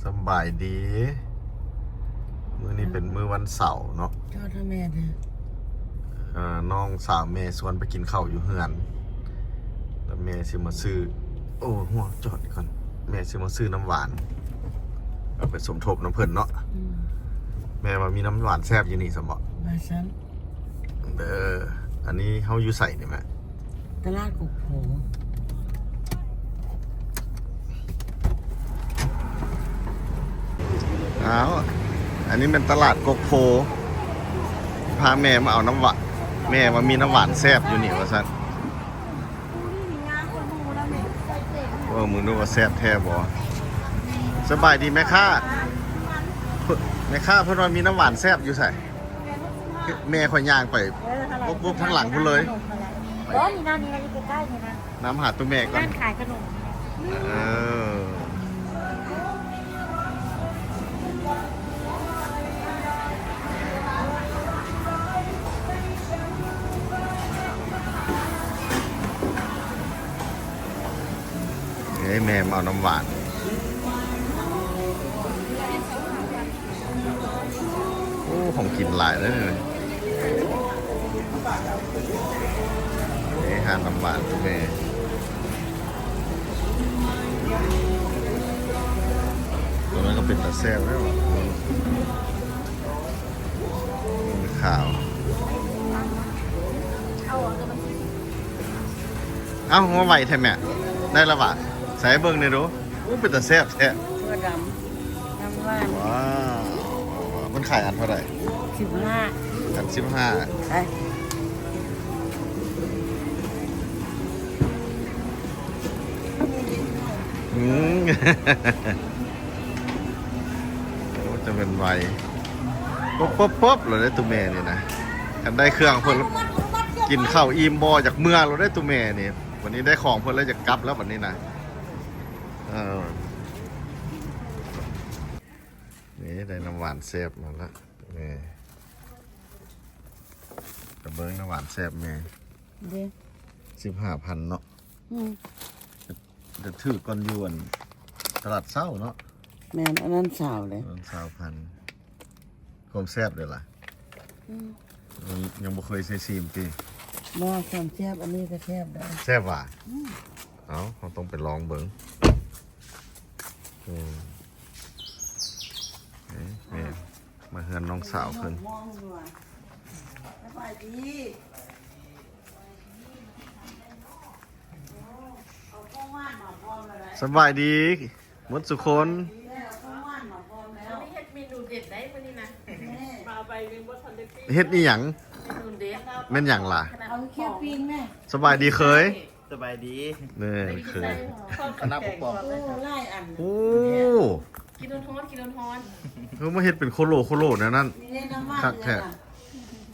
ສຳບາຍດີ ມື້ນີ້ເປັນມື້ວັນເສົາເນາະ ຈອດໃຫ້ແມ່ເດີ້ ເອີ ນ້ອງສາວແມ່ຊວນໄປກິນເຂົ້າຢູ່ເຮືອນ ແລ້ວແມ່ຊິມາຊື້ ໂອ້ ຫົວ ຈອດກ່ອນ ແມ່ຊິມາຊື້ນ້ຳຫວານ ເອົາໄປສົມທົບນຳເພິ່ນເນາະ ອືມ ແມ່ວ່າມີນ້ຳຫວານແຊບຢູ່ນີ້ຊັ້ນບໍ? ວ່າຊັ້ນ ເດີ ອັນນີ້ເຮົາຢູ່ໃສນີ້ແມ່? ຕະຫຼາດກົກໂພ. ອ້າວ ອັນນີ້ແມ່ນຕະຫຼາດກົກໂພ ພາແມ່ມາເອົານ້ຳຫວານ ແມ່ວ່າມີນ້ຳຫວານແຊບຢູ່ນີ້ວ່າຊັ້ນ. ເບິ່ງດູວ່າແຊບແທ້ບໍ່? ສະບາຍດີແມ່ຄ້າ ແມ່ຄ້າເພິ່ນວ່າມີນ້ຳຫວານແຊບຢູ່ໃສ? ແມ່ຂ້ອຍຍ່າງໄປ ເອີ ຫັ້ນແຫຼະ ບຸບໆ ທາງຫຼັງພຸ້ນເລີຍ ບໍ່ ນີ້ນະ ນີ້ນະ ຢູ່ໃກ້ໆ ນີ້ນະ ນຳຫາໂຕແມ່ກ່ອນ ຮ້ານຂາຍຂະໜົມ ເອີ ເອີ ແມ່ມາເອົານ້ຳຫວານ. ໂອ້ ຂອງກິນຫຼາຍເດ້ ນີ້ຮ້ານນ້ຳຫວານແມ່ ຕົວນັ້ນກໍເປັນຕາແຊບແລ້ວ ຂາວ. ເອົ້າ ມາໄວແທ້ແມ່ ໄດ້ລະຫວາ? ໃສ່ເບິ່ງແດ່ດູ. ໂອ້ ເປັນຕາແຊບແທ້ ຖົ່ວດຳ ນ້ຳຫວານ. ວ້າວ ເພິ່ນຂາຍອັນເທົ່າໃດ? ສິບຫ້າ ອັນສິບຫ້າ. ໄປ ອືມ ໂອ້ ຈະແມ່ນໄວ ປຶບໆໆ ໂລດເດ້ ຕູ້ແມ່ນີ້ນະ. ຄັນໄດ້ເຄື່ອງເພິ່ນ ກິນເຂົ້າອີ່ມບໍ່ ຢາກເມືອໂລດເດ້ ຕູ້ແມ່ນີ້. ບັດນີ້ໄດ້ຂອງເພິ່ນແລ້ວ ຢາກກັບແລ້ວບັດນີ້ນະ. ເອີ ນີ້ໄດ້ນ້ຳຫວານແຊບມາລະ ແມ່ ກະເບິ່ງນ້ຳຫວານແຊບແມ່ ເດ້ ສິບຫ້າພັນເນາະ. ອືມ ຈະຖືກກ່ອນຢູ່ອັນຕະຫຼາດເຊົ້າເນາະ. ແມ່ນ ອັນນັ້ນຊາວເດ້ ອັນນັ້ນຊາວພັນ. ຄວາມແຊບເດ້ລະ? ອືມ ຍັງ ຍັງບໍ່ເຄີຍໃຊ້ຊີມຕິ? ບໍ່ ຄວາມແຊບ ອັນນີ້ກໍແຊບໄດ໋. ແຊບຫວາ? ອືມ ເອົ້າ ເຮົາຕ້ອງໄປລອງເບິ່ງ. ອືມ ເອີ ແມ່ ມາເຮືອນນ້ອງສາວເພິ່ນ. ສະບາຍດີ ເອົາຂອງຫວານມາພ້ອມແລ້ວໄດ໋. ສະບາຍດີ ໝົດສຸຄົນ. ເຮັດເມນູເດັດໄດ໋ມື້ນີ້ນະ ມາໄວຍັງບໍ່ທັນໄດ້ປີ້ງ. ເຮັດອີ່ຫຍັງ? ເມນູເດັດ ແມ່ນຫຍັງລະ? ເອົາເຄຍປີ້ງແມ່. ສະບາຍດີເຂີຍ. ສະບາຍດີ ແມ່ເຂີຍ ຄະນະປົກປ້ອງ. ໂອ້ ຫຼາຍອັນ. ໂອ້ ກິນຮ້ອນໆ ກິນຮ້ອນໆ. ເອີ ມາເຮັດເປັນໂຄໂລໂຄໂລແນວນັ້ນ ຄັກແທ້.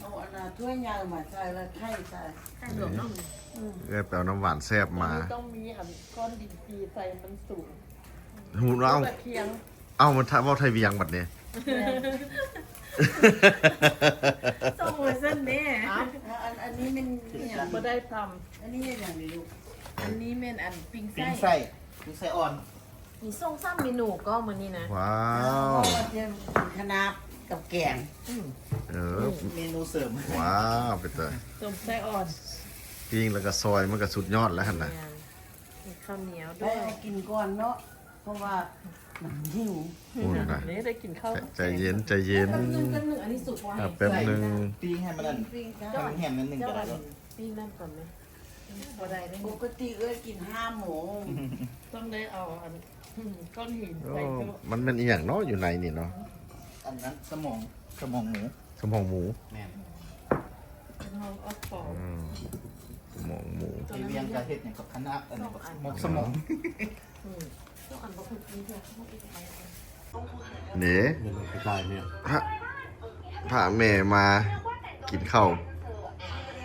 ເອົາອັນນ່າ ຖ້ວຍໃຫຍ່ມາໃສ່ ແລ້ວໄຂ່ໃສ່ ໄຂ່ລວມເນາະ. ອືມ ເອື້ອຍໄປເອົານ້ຳຫວານແຊບມາ. ຕ້ອງມີອັນກ້ອນດິນຕີໃສ່ ມັນສູງ. ຫູເອົາ ເອົາ ມັນເວົ້າໄທວຽງບັດນີ້. ສົ່ງມາຊັ້ນແດ່. ອັນ ອັນນີ້ແມ່ນອີ່ຫຍັງ? ບໍ່ໄດ້ທຳ. ອັນນີ້ເຮັດຫຍັງນີ້ລູກ? ອັນນີ້ແມ່ນອັນປີ້ງໄສ້ ປີ້ງໄສ້ ປີ້ງໄສ້ອ່ອນ. ມີສອງສາມເມນູກໍມື້ນີ້ນະ. ວ້າວ ເຮົາວ່າຈະກິນຄະນາກັບແກງ. ອືມ ເອີ ເມນູເສີມ. ວ້າວ ເປັນຕາ ຕົ້ມໄສ້ອ່ອນ ປີ້ງແລ້ວກໍຊອຍ ມັນກໍສຸດຍອດແລ້ວຫັ້ນນະ. ແມ່ນ ມີເຂົ້າໜຽວດ້ວຍ. ໄປເອົາກິນກ່ອນເນາະ ເພາະວ່າມັນຫິວ. ໂອ້ຍນະ ນີ້ໄດ້ກິນເຂົ້າ. ໃຈເຢັນ ໃຈເຢັນ. ແປັບໜຶ່ງ ອັນນີ້ສຸກບໍ່? ອ່າ ແປັບໜຶ່ງ. ປີ້ງໃຫ້ມັນອັນ ປີ້ງ ໃຫ້ມັນແຫ້ງໜ້ອຍໜຶ່ງກໍໄດ້. ປີ້ງນັ້ນກ່ອນເນາະ. ບໍ່ໄດ້ເດ້. ປົກກະຕິເອື້ອຍກິນຫ້າໂມງ. ຕ້ອງໄດ້ເອົາອັນ ອືມ ກ້ອນຫີນໃສ່. ໂອ້ ມັນແມ່ນອີ່ຫຍັງເນາະ ຢູ່ໃນນີ້ເນາະ? ອັນນັ້ນສະໝອງ ສະໝອງໝູ. ສະໝອງໝູ. ແມ່ນ. ເຮົາເອົາຂອງ ອືມ ສະໝອງໝູ. ທີ່ວຽງກະເຮັດຫຍັງກັບຄະນະ ອັນນີ້ ໝົກສະໝອງ. ອືມ ເດ້ ພາ ພາແມ່ມາກິນເຂົ້າ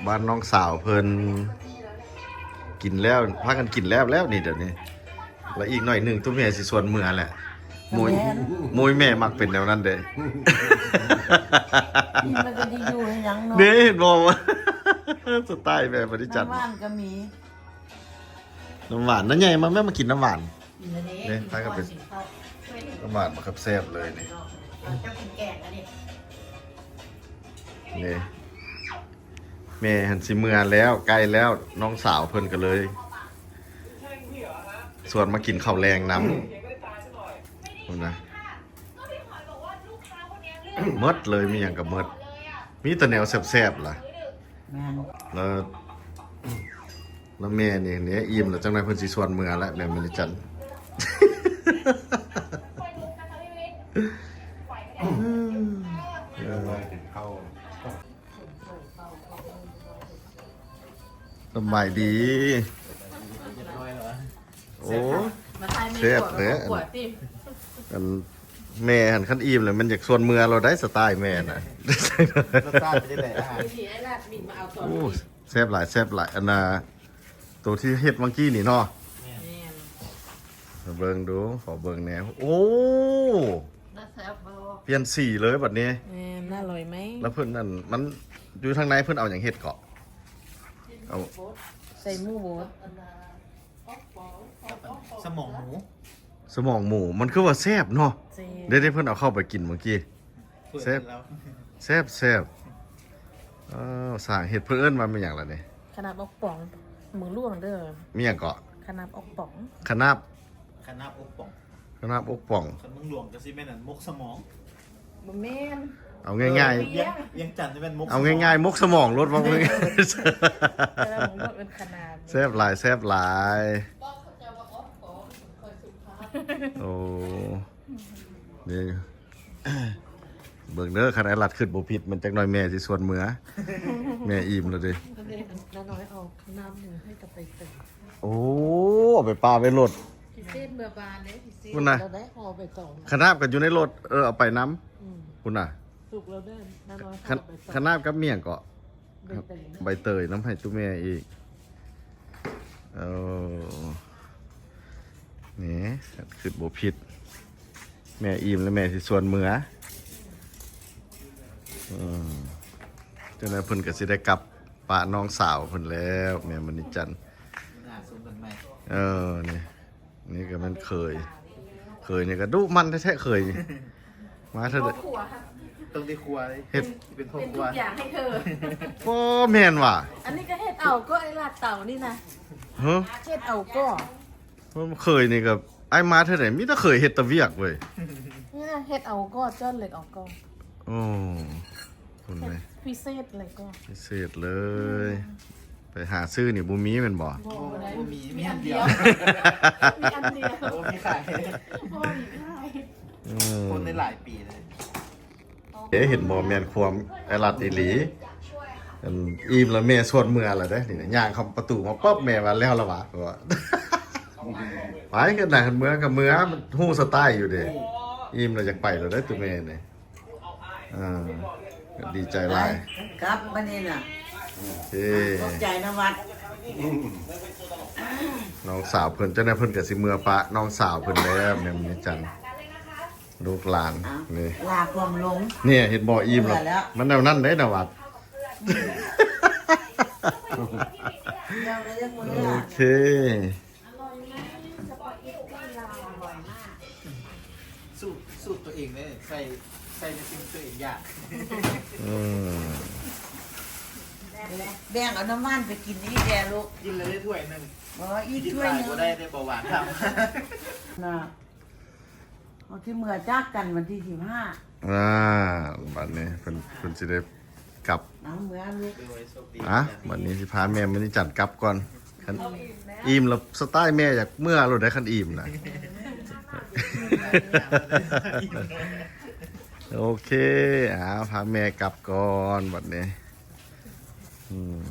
ບ້ານນ້ອງສາວເພິ່ນ. ກິນແລ້ວ ພາກັນກິນແລ້ວ ແລ້ວນີ້ ດຽວນີ້ ແລ້ວອີກໜ້ອຍໜຶ່ງ ຕູ້ແມ່ຊິຊວນເມືອແຫຼະ. ໂມຍ ແມ່ນ ໂມຍແມ່ມັກເປັນແນວນັ້ນເດ້. ກິນແລ້ວກໍຊິຢູ່ເຮັດຫຍັງເນາະ. ເດ້ ເຫັນບໍ່ ສະໄຕແມ່ບໍລິຈັດ. ນ້ຳຫວານກໍມີ. ນ້ຳຫວານ ນ້າໃຫຍ່ ມາແມ່ ມາກິນນ້ຳຫວານ. ກິນແລ້ວເດ້ ເດ້ ພາກັນໄປ. ກິນເຂົ້າ ຊ່ວຍໜຶ່ງ ຫວານບັກແຊບໆເລີຍນີ້ ເຈົ້າກິນແກງອັນນີ້ ນີ້ ແມ່ຫັ້ນຊິເມືອແລ້ວ ໃກ້ແລ້ວ ນ້ອງສາວເພິ່ນກໍເລີຍຊວນມາກິນເຂົ້າແລງນຳ ພຸ້ນນະ ໝົດເລີຍ ມີຫຍັງກໍໝົດ ມີແຕ່ແນວແຊບໆລະ ແມ່ນ ແລ້ວ ແລ້ວແມ່ນີ້ ນີ້ອີ່ມແລ້ວ ຈັກໜ່ອຍເພິ່ນຊິຊວນເມືອແລ້ວ ແມ່ມະນີຈັນ ສະບາຍດີ ໂອ້ ແຊບແທ້ ອັນ ອັນແມ່ຫັ້ນ ຄັນອີ່ມແລ້ວແມ່ນຢາກຊວນເມືອໂລດໄດ໋ ສະໄຕແມ່ນະ ລົດຊາດເປັນຈັ່ງໃດອາຫານ? ໂອ້ ແຊບຫຼາຍ ແຊບຫຼາຍ ອັນນ່າ ໂຕທີ່ເຮັດເມື່ອກີ້ນີ້ເນາະ ແມ່ນ ມາເບິ່ງດູ ຂໍເບິ່ງແດ່ ໂອ້ ແຊບບໍ່? ປ່ຽນສີເລີຍບັດນີ້ ແມ່ນ ອະຮ່ອຍໄໝ? ແລ້ວເພິ່ນ ອັນ ມັນຢູ່ທາງໃນເພິ່ນເອົາຫຍັງເຮັດເກາະ? ເອົາ ໃສ່ໝູບົດ ສະໝອງໝູ ສະໝອງໝູ ມັນຄືວ່າແຊບເນາະ ແຊບ ເດ້ໆ ເພິ່ນເອົາເຂົ້າໄປກິນເມື່ອກີ້ ແຊບ ແຊບ ແຊບ ເອີ ສ້າງເຮັດ ເພິ່ນເອີ້ນວ່າແມ່ນຫຍັງລະນີ້? ຂະໜາບອົກປ່ອງ ໝູຫຼວງເດີ້ ມີຫຍັງເກາະ? ຂະໜາບອົກປ່ອງ ຂະໜາບ ຂະໜາບອົກປ່ອງ ຂະໜາບອົກປ່ອງ ຄັນເມືອງຫຼວງກໍຊິແມ່ນອັນໝົກສະໝອງ ບໍ່ແມ່ນ ເອົາງ່າຍໆ ວຽງ ວຽງຈັນຈະແມ່ນໝົກ ເອົາງ່າຍໆ ໝົກສະໝອງໂລດ ເວົ້າງ່າຍໆ ແຕ່ວ່າໝົກເອີ້ນຂະໜາບ ແຊບຫຼາຍ ແຊບຫຼາຍ ໂອ້ ນີ້ ເບິ່ງເດີ້ ຄັນອ້າຍລັດຄິດບໍ່ຜິດ ມັນຈັກໜ່ອຍແມ່ຊິຊວນເມືອ ແມ່ອີ່ມແລ້ວເດ້ ນ້ານ້ອຍເອົາຂະໜາບໜຶ່ງໃຫ້ກັບໃບເຕີຍ ໂອ້ ເອົາໄປປະໄວ້ລົດ ພິເສດເມືອບານເດ້ ພິເສດ ພຸ້ນນະ ແລ້ວໄດ້ຫໍ່ໃບຕອງ ຂະໜາບກໍຢູ່ໃນລົດ ເອີ ເອົາໄປນຳ ອືມ ພຸ້ນນະ ສຸກແລ້ວເດີ້ ນ້ານ້ອຍ ຂະໜາບກັບໝຽງເກາະ ໃບເຕີຍ ໃບເຕີຍນຳໃຫ້ຕູ້ແມ່ອີກ ເອີ ນີ້ ຄິດບໍ່ຜິດ ແມ່ອີ່ມແລ້ວ ແມ່ຊິຊວນເມືອ ອືມ ຈັ່ງໃດເພິ່ນກໍຊິໄດ້ກັບປະນ້ອງສາວເພິ່ນແລ້ວ ແມ່ມະນີຈັນ ເອີ ນີ້ ນີ້ກໍແມ່ນເຂີຍ ເຂີຍນີ້ກໍດຸໝັ່ນແທ້ໆ ເຂີຍນີ້ ມາເທື່ອໃດ ຕ້ອງໄດ້ຄົວ ເຮັດ ເປັນພໍ່ຄົວ ເປັນທຸກຢ່າງໃຫ້ເທີ ໂອ້ ແມ່ນຫວາ ອັນນີ້ກໍເຮັດເອົາ ກໍໄອ້ລາດເຕົານີ້ນະ ຮະ ເຮັດເອົາກໍ ເຂີຍນີ້ກໍ ອ້າຍມາເທື່ອໃດມີແຕ່ເຂີຍເຮັດແຕ່ວຽກເວີຍ ນີ້ນະ ເຮັດເອົາກໍ ຈອດເຫຼັກເອົາກໍ ໂອ້ ພຸ້ນເລີຍ ພິເສດເລີຍກໍ ພິເສດເລີຍ ອືມ ໄປຫາຊື້ນີ້ບໍ່ມີແມ່ນບໍ່? ບໍ່ ບໍ່ໄດ້ ບໍ່ມີ ມີອັນດຽວ ມີອັນດຽວ ບໍ່ມີຂາຍ ບໍ່ມີຂາຍ ອືມ ຄົນໄດ້ຫຼາຍປີເລີຍ ເອີ ເຫັນບໍ່ ແມ່ນຄວາມອ້າຍລັດອີ່ຫຼີ ອັນ ອີ່ມແລ້ວແມ່ຊວນເມືອແລ້ວເດ້ ນີ້ນະ ຍ່າງເຂົ້າປະຕູມາປຶບ ແມ່ວ່າແລ້ວລະຫວາ ວ່າ ໄປ ເຮັດໜ້າເມືອກໍເມືອ ມັນຮູ້ສະໄຕຢູ່ເດ້ ອີ່ມແລ້ວຢາກໄປແລ້ວເດ້ ຕູ້ແມ່ນີ້ ອ່າ ກໍດີໃຈຫຼາຍ ໄປ ກັບບັດນີ້ນະ ໂອເຄ ຂອບໃຈນະວັດ ນ້ອງສາວເພິ່ນ ຈັ່ງໃດເພິ່ນກໍຊິເມືອປະນ້ອງສາວເພິ່ນແລ້ວ ແມ່ມະນີຈັນ ລູກຫຼານ ເອົາ ນີ້ ລາຄວາມຫຼົງ ນີ້ ເຫັນບໍ່ ອີ່ມແລ້ວ ເມື່ອແລ້ວ ມັນແນວນັ້ນເດ້ນະວັດ ອືມ ແລ້ວກໍຍັງບໍ່ເມືອ ໂອເຄ ອະຮ່ອຍໄໝ? ສະປາເກັດຕີລາວ ອະຮ່ອຍມາກ ສູດ ສູດຕົວເອງເດ້ ໃສ່ ໃສ່ໃນສິ່ງທີ່ຕົວເອງຢາກ ອືມ ແບ່ງເອົານ້ຳຫວານໄປກິນອີກແດ່ລູກ ກິນແລ້ວໄດ້ຖ້ວຍໜຶ່ງ ບໍ່ ອີກຖ້ວຍໜຶ່ງ ກິນຫຼາຍບໍ່ໄດ້ເດ້ ເບົາຫວານທຳ ນະ ເຮົາຊິເມືອຈາກກັນວັນທີສິບຫ້າ ອ່າ ບັດນີ້ເພິ່ນ ເພິ່ນຊິໄດ້ກັບ ເອົາເມືອລູກ ອ່າ ບັດນີ້ຊິພາແມ່ມະນີຈັນກັບກ່ອນ ຄັນອີ່ມແລ້ວ ສະໄຕແມ່ຢາກເມືອໂລດໄດ໋ ຄັນອີ່ມນະ ໂອເຄ ອ່າ ພາແມ່ກັບກ່ອນບັດນີ້ ອືມ.